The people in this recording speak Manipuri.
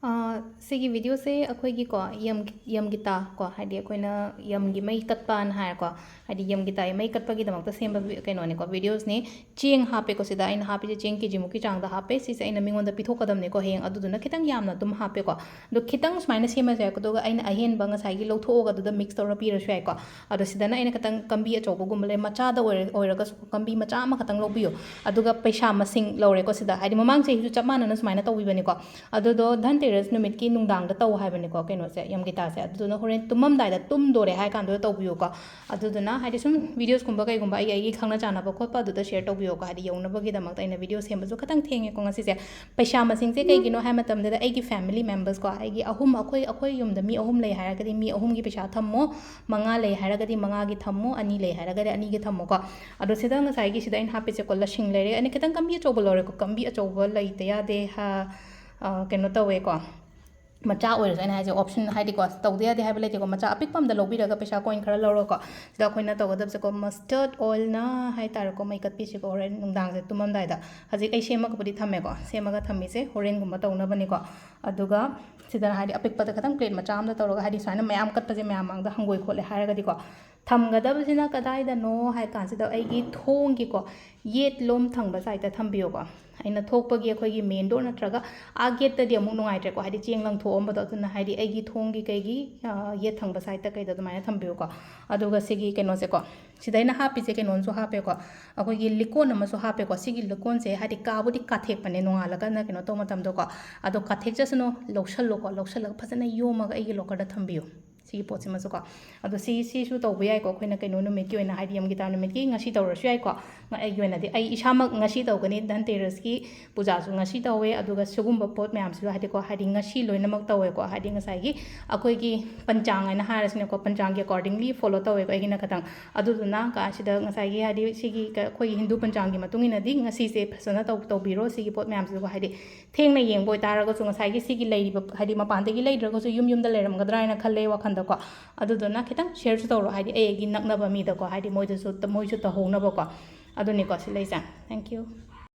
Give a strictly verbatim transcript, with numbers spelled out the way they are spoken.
ꯑꯥ, ꯁꯤꯒꯤ videoꯁꯦ ꯑꯩꯈꯣꯏꯒꯤꯀꯣ, ꯌꯝ, ꯌꯝꯒꯤꯇꯥ ꯀꯣ, ꯍꯥꯏꯗꯤ ꯑꯩꯈꯣꯏꯅ ꯌꯝꯒꯤ ꯃꯩ ꯀꯠꯄꯅ ꯍꯥꯏꯔꯦꯀꯣ, ꯍꯥꯏꯗꯤ ꯌꯝꯒꯤꯇꯥꯒꯤ ꯃꯩ ꯀꯠꯄꯒꯤꯗꯃꯛꯇ ꯁꯦꯝꯕ vi-, ꯀꯩꯅꯣꯅꯤꯀꯣ, videoꯁꯅꯤ꯫ ꯆꯦꯡ ꯍꯥꯞꯄꯦꯀꯣ ꯁꯤꯗ, ꯑꯩꯅ ꯍꯥꯞꯄꯤꯁꯦ ꯆꯦꯡ KG ꯃꯨꯛꯀꯤ ꯆꯥꯡꯗ ꯍꯥꯞꯄꯦ꯫ ꯁꯤꯁꯦ ꯑꯩꯅ ꯃꯤꯉꯣꯟꯗ ꯄꯤꯊꯣꯛꯀꯗꯕꯅꯤꯀꯣ ꯍꯌꯦꯡ, ꯑꯗꯨꯗꯨꯅ ꯈꯤꯇꯪ ꯌꯥꯝꯅ ꯑꯗꯨꯝ ꯍꯥꯞꯄꯦꯀꯣ꯫ ꯑꯗꯣ ꯈꯤꯇꯪ ꯁꯨꯃꯥꯏꯅ ꯁꯦꯝꯃꯁꯨ ꯌꯥꯏꯀꯣ, ꯑꯗꯨꯒ ꯑꯩꯅ ꯑꯍꯦꯟꯕ ꯉꯁꯥꯏꯒꯤ ꯂꯧꯊꯣꯛꯑꯒ ꯑꯗꯨꯗ mix ꯇꯧꯔ ꯄꯤꯔꯁꯨ ꯌꯥꯏꯀꯣ꯫ ꯑꯗꯣ ꯁꯤꯗꯅ ꯑꯩꯅ ꯈꯤꯇꯪ ꯀꯝꯕꯤ ꯑꯆꯧꯕꯒꯨꯝꯕ ꯂꯩ, ꯃꯆꯥꯗ ꯑꯣꯏꯔ-, ꯑꯣꯏꯔꯒꯁꯨ ꯀꯝꯕꯤ ꯃꯆꯥ ꯑꯃꯈꯛꯇꯪ ꯂꯧꯕꯤꯌꯨ꯫ ꯑꯗꯨꯒ ꯄꯩꯁꯥ ꯃꯁꯤꯡ ꯂꯧꯔꯦꯀꯣ ꯁꯤꯗ, ꯍꯥꯏꯗꯤ ꯃꯃꯥꯡ ꯆꯍꯤꯁꯨ ꯆꯞ ꯃꯥꯟꯅꯅ ꯁꯨꯃꯥꯏꯅ ꯇꯧꯕꯤꯕꯅꯤꯀꯣ꯫ ꯑꯗꯨꯗꯣ ꯙꯟꯇꯦꯔꯁ ꯅꯨꯃꯤꯠꯀꯤ ꯅꯨꯡꯗꯥꯡꯗ ꯇꯧ ꯍꯥꯏꯕꯅꯤꯀꯣ, ꯀꯩꯅꯣꯁꯦ, ꯌꯝꯒꯤꯇꯥꯁꯦ꯫ ꯑꯗꯨꯗꯨꯅ ꯍꯣꯔꯦꯟ ꯇꯨꯝꯃꯝꯗꯥꯏꯗ ꯇꯨꯝꯗꯣꯔꯦ ꯍꯥꯏ ꯀꯥꯟꯗꯨꯗ ꯇꯧꯕꯤꯌꯨꯀꯣ꯫ ꯑꯗꯨꯗꯨꯅ ꯍꯥꯏꯗꯤ ꯁꯨꯝ videosꯀꯨꯝꯕ ꯀꯩꯒꯨꯝꯕ ꯑꯩ, ꯑꯩꯒꯤ ꯈꯪꯅ ꯆꯥꯟꯅꯕ ꯈꯣꯠꯄ ꯑꯗꯨꯗ share ꯇꯧꯕꯤꯌꯨꯀꯣ, ꯍꯥꯏꯗꯤ ꯌꯧꯅꯕꯒꯤꯗꯃꯛꯇ꯫ ꯑꯩꯅ video ꯁꯦꯝꯕꯁꯨ ꯈꯤꯇꯪ ꯊꯦꯡꯉꯦꯀꯣ ꯉꯁꯤꯁꯦ꯫ ꯄꯩꯁꯥ ꯃꯁꯤꯡꯁꯦ ꯀꯩꯒꯤꯅꯣ ꯍꯥꯏ ꯃꯇꯝꯗꯗ ꯑꯩꯒꯤ family members ꯀꯣ, ꯑꯩꯒꯤ ꯑꯍꯨꯝ, ꯑꯩꯈꯣꯏ, ꯑꯩꯈꯣꯏ ꯌꯨꯝꯗ ꯃꯤ ꯑꯍꯨꯝ ꯂꯩ ꯍꯥꯏꯔꯒꯗꯤ ꯃꯤ ꯑꯍꯨꯝꯒꯤ ꯄꯩꯁꯥ ꯊꯝꯃꯣ, ꯃꯉꯥ ꯂꯩ ꯍꯥꯏꯔꯒꯗꯤ ꯃꯉꯥꯒꯤ ꯊꯝꯃꯣ, ꯑꯅꯤ ꯂꯩ ꯍꯥꯏꯔꯒꯗꯤ ꯑꯅꯤꯒꯤ ꯊꯝꯃꯣꯀꯣ꯫ ꯑꯗꯣ ꯁꯤꯗ ꯉꯁꯥꯏꯒꯤ ꯁꯤꯗ ꯑꯩꯅ ꯍꯥꯞꯄꯤꯁꯦꯀꯣ, ꯂꯁꯤꯡ ꯂꯩꯔꯦ꯫ ꯑꯩꯅ ꯈꯤꯇꯪ ꯀꯝꯕꯤ ꯑꯆꯧꯕ ꯂꯧꯔꯦꯀꯣ, ꯀꯝꯕꯤ ꯑꯆꯧꯕ ꯂꯩꯇ ꯌꯥꯗꯦ ꯍꯥ-, ꯑ, ꯀꯩꯅꯣ ꯇꯧꯋꯦꯀꯣ, ꯃꯆꯥ ꯑꯣꯏꯔꯁꯨ ꯑꯩꯅ ꯍꯥꯏꯁꯦ option ꯍꯥꯏꯗꯤꯀꯣ, ꯇꯧꯗ ꯌꯥꯗꯦ ꯍꯥꯏꯕ ꯂꯩꯇꯦꯀꯣ, ꯃꯆꯥ ꯑꯄꯤꯛꯄ ꯑꯃꯗ ꯂꯧꯕꯤꯔꯒ ꯄꯩꯁꯥ coin ꯈꯔ ꯂꯧꯔꯒꯀꯣ꯫ ꯁꯤꯗ ꯑꯩꯈꯣꯏꯅ ꯇꯧꯒꯗꯕꯁꯦꯀꯣ, mustard oilꯅ ꯍꯥꯏꯇꯥꯔꯦꯀꯣ, ꯃꯩ ꯀꯠꯄꯤꯁꯤꯀꯣ, ꯍꯣꯔꯦꯟ ꯅꯨꯡꯗꯥꯡꯁꯦ ꯇꯨꯝꯃꯝꯗꯥꯏꯗ꯫ ꯍꯧꯖꯤꯛ ꯑꯩ ꯁꯦꯝꯃꯒꯕꯨꯗꯤ ꯊꯝꯃꯦꯀꯣ, ꯁꯦꯝꯃꯒ ꯊꯝꯃꯤꯁꯦ ꯍꯣꯔꯦꯟꯒꯨꯝꯕ ꯇꯧꯅꯕꯅꯤꯀꯣ꯫ ꯑꯗꯨꯒ ꯁꯤꯗ ꯍꯥꯏꯗꯤ ꯑꯄꯤꯛꯄꯗ ꯈꯤꯇꯪ plate ꯃꯆꯥ ꯑꯃꯗ ꯇꯧꯔꯒ, ꯍꯥꯏꯗꯤ ꯁꯨꯃꯥꯏꯅ ꯃꯌꯥꯝ ꯀꯠꯄꯁꯦ ꯃꯌꯥꯝ ꯃꯥꯡꯗ ꯍꯪꯒꯣꯏ ꯈꯣꯠꯂꯦ ꯍꯥꯏꯔꯒꯗꯤꯀꯣ, ꯊꯝꯒꯗꯕꯁꯤꯅ ꯀꯗꯥꯏꯗꯅꯣ ꯍꯥꯏ ꯀꯥꯟꯁꯤꯗ ꯑꯩꯒꯤ ꯊꯣꯡꯒꯤꯀꯣ, ꯌꯦꯠꯂꯣꯝ ꯊꯪꯕ sideꯇ ꯊꯝꯕꯤꯌꯨꯀꯣ꯫ ꯑꯩꯅ ꯊꯣꯛꯄꯒꯤ ꯑꯩꯈꯣꯏꯒꯤ main door ꯅꯠꯇ꯭ꯔꯒ ꯑꯥ gateꯇꯗꯤ ꯑꯃꯨꯛ ꯅꯨꯡꯉꯥꯏꯇ꯭ꯔꯦꯀꯣ, ꯍꯥꯏꯗꯤ ꯆꯦꯡ ꯂꯪꯊꯣꯛꯑꯝꯕꯗꯣ꯫ ꯑꯗꯨꯅ ꯍꯥꯏꯗꯤ ꯑꯩꯒꯤ ꯊꯣꯡꯒꯤ ꯀꯩꯒꯤ, ꯑ, ꯌꯦꯠ ꯊꯪꯕ sideꯇ ꯀꯩꯗ ꯑꯗꯨꯃꯥꯏꯅ ꯊꯝꯕꯤꯌꯨꯀꯣ꯫ ꯑꯗꯨꯒ ꯁꯤꯒꯤ ꯀꯩꯅꯣꯁꯦꯀꯣ, ꯁꯤꯗ ꯑꯩꯅ ꯍꯥꯞꯄꯤꯁꯦ ꯀꯩꯅꯣꯝꯁꯨ ꯍꯥꯞꯄꯦꯀꯣ, ꯑꯩꯈꯣꯏꯒꯤ ꯂꯤꯛꯀꯣꯟ ꯑꯃꯁꯨ ꯍꯥꯞꯄꯦꯀꯣ꯫ ꯁꯤꯒꯤ ꯂꯤꯛꯀꯣꯟꯁꯦ ꯍꯥꯏꯗꯤ ꯀꯥꯕꯨꯗꯤ ꯀꯥꯊꯦꯛꯄꯅꯦ ꯅꯣꯡꯉꯥꯜꯂꯒꯅ ꯀꯩꯅꯣ ꯇꯧꯕ ꯃꯇꯝꯗꯀꯣ, ꯑꯗꯣ ꯀꯥꯊꯦꯛꯆꯁꯅꯨ, ꯂꯧꯁꯜꯂꯣꯀꯣ, ꯂꯧꯁꯜꯂꯒ ꯐꯖꯅ ꯌꯣꯝꯃꯒ ꯑꯩꯒꯤ lockerꯗ ꯊꯝꯕꯤꯌꯨ꯫ ꯁꯤꯒꯤ ꯄꯣꯠꯁꯤꯃꯁꯨꯀꯣ꯫ ꯑꯗꯣ ꯁꯤ, ꯁꯤꯁꯨ ꯇꯧꯕ ꯌꯥꯏꯀꯣ, ꯑꯩꯈꯣꯏꯅ ꯀꯩꯅꯣ ꯅꯨꯃꯤꯠꯀꯤ ꯑꯣꯏꯅ, ꯍꯥꯏꯗꯤ ꯌꯝꯒꯤꯇꯥ ꯅꯨꯃꯤꯠꯀꯤ ꯉꯁꯤ ꯇꯧꯔꯁꯨ ꯌꯥꯏꯀꯣ꯫ ꯉ-, ꯑꯩꯒꯤ ꯑꯣꯏꯅꯗꯤ ꯑꯩ ꯏꯁꯥꯃꯛ ꯉꯁꯤ ꯇꯧꯒꯅꯤ, ꯙꯟꯇꯦꯔꯁꯀꯤ ꯄꯨꯖꯥꯁꯨ ꯉꯁꯤ ꯇꯧꯋꯦ, ꯑꯗꯨꯒ ꯁꯤꯒꯨꯝꯕ ꯄꯣꯠ ꯃꯌꯥꯝꯁꯤꯁꯨ ꯍꯥꯏꯗꯤꯀꯣ, ꯍꯥꯏꯗꯤ ꯉꯁꯤ ꯂꯣꯏꯅꯃꯛ ꯇꯧꯋꯦꯀꯣ, ꯍꯥꯏꯗꯤ ꯉꯁꯥꯏꯒꯤ ꯑꯩꯈꯣꯏꯒꯤ ꯄꯟꯆꯥꯡ ꯍꯥꯏꯅ ꯍꯥꯏꯔꯁꯤꯅꯦꯀꯣ, ꯄꯟꯆꯥꯡꯒꯤ accordingly follow ꯇꯧꯋꯦꯀꯣ ꯑꯩꯒꯤꯅ ꯈꯇꯪ꯫ ꯑꯗꯨꯗꯨꯅ ꯀ-, ꯁꯤꯗ ꯉꯁꯥꯏꯒꯤ ꯍꯥꯏꯗꯤ ꯁꯤꯒꯤ ꯀ-, ꯑꯩꯈꯣꯏꯒꯤ ꯍꯤꯟꯗꯨ ꯄꯟꯆꯥꯡꯒꯤ ꯃꯇꯨꯡ ꯏꯟꯅꯗꯤ ꯉꯁꯤꯁꯦ ꯐꯖꯅ ꯇꯧ-, ꯇꯧꯕꯤꯔꯣ ꯁꯤꯒꯤ ꯄꯣꯠ ꯃꯌꯥꯝꯁꯤꯀꯣ, ꯍꯥꯏꯗꯤ ꯊꯦꯡꯅ ꯌꯦꯡꯕ ꯑꯣꯏꯇꯥꯔꯒꯁꯨ ꯉꯁꯥꯏꯒꯤ ꯁꯤꯒꯤ ꯂꯩꯔꯤꯕ, ꯍꯥꯏꯗꯤ ꯃꯄꯥꯟꯗꯒꯤ ꯂꯩꯗ꯭ꯔꯒꯁꯨ ꯌꯨꯝ ꯌꯨꯝꯗ ꯂꯩꯔꯝꯒꯗ꯭ꯔꯥ ꯍꯥꯏꯅ ꯈꯜꯂꯦ ꯋꯥꯈꯟꯗꯀꯣ꯫ ꯑꯗꯨꯗꯨꯅ ꯈꯤꯇꯪ shareꯁꯨ ꯇꯧꯔꯣ, ꯍꯥꯏꯗꯤ ꯑꯩꯒꯤ ꯅꯛꯅꯕ ꯃꯤꯗꯀꯣ, ꯍꯥꯏꯗꯤ ꯃꯣꯏꯗꯁꯨ, ꯃꯣꯏꯁꯨ ꯇꯧꯍꯧꯅꯕꯀꯣ꯫ ꯑꯗꯨꯅꯤꯀꯣ ꯁꯤ ꯂꯩꯁꯦ꯫ Thank you꯫